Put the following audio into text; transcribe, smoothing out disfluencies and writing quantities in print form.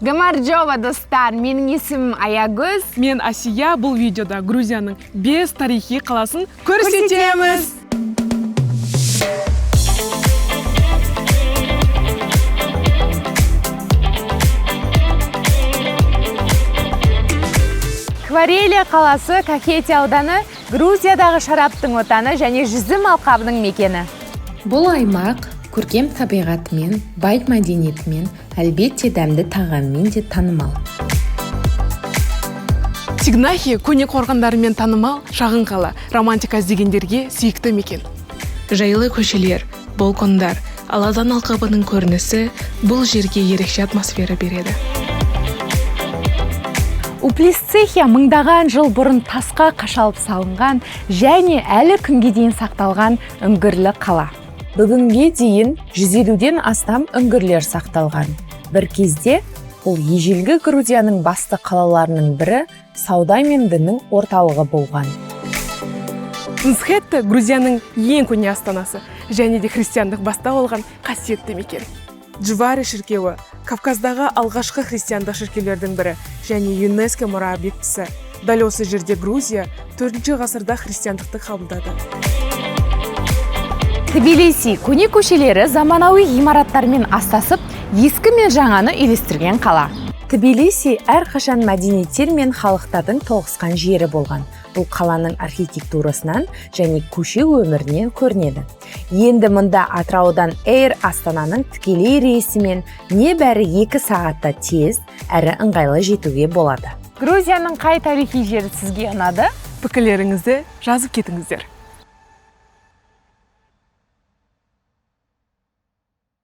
Гамарджоба, достар! Менің есімім Аягөз. Мен Асия. Бұл видеода Грузияның 5 тарихи қаласын көрсетеміз. Кварелия қаласы, Кахетия ауданы, Грузиядағы шараптың отаны және жүзім алқабының мекені. Бұл аймақ көркем табиғатымен, бай мәдениетімен, әлбетте, дәмді тағаммен де танымал. Сигнахи көне қорғандарымен танымал шағын қала, романтика іздегендерге сүйікті мекен. Жайлы көшелер, балкондар, Алазан алқабының көрінісі бұл жерге ерекше атмосфера береді. Уплисцихия мыңдаған жыл бұрын тасқа қашалып салынған және әлі күнге дейін сақталған үңгірлі қала. Бүгінге дейін 150-ден астам үңгірлер сақталған. Бір кезде бұл ежелгі Грузияның басты қалаларының бірі, сауда мен діннің орталығы болған. Мцхетта Грузияның ең көне астанасы және де христиандық бастау алған қасиетті мекен. Джвари шіркеуі Кавказдағы алғашқы христиандық шіркеулердің бірі және ЮНЕСКО мұра объектісі. Дәл осы жерде Грузия 4 ғасырда христиандықты қабылдады. Тбилиси көне көшелері заманауи ғимараттармен астасып, ескі мен жаңаны үйлестірген қала. Тбилиси әрқашан мәдениеттер мен халықтардың тоғысқан жері болған. Бұл қаланың архитектурасынан және көше өмірінен көрінеді. Енді мұнда Атыраудан Эйр Астананың тікелей рейсімен небәрі 2 сағатта тез әрі ыңғайлы жетуге болады. Грузияның қай тарихи жері сізге ұнады? Пікірлеріңізді жазып кетіңіздер.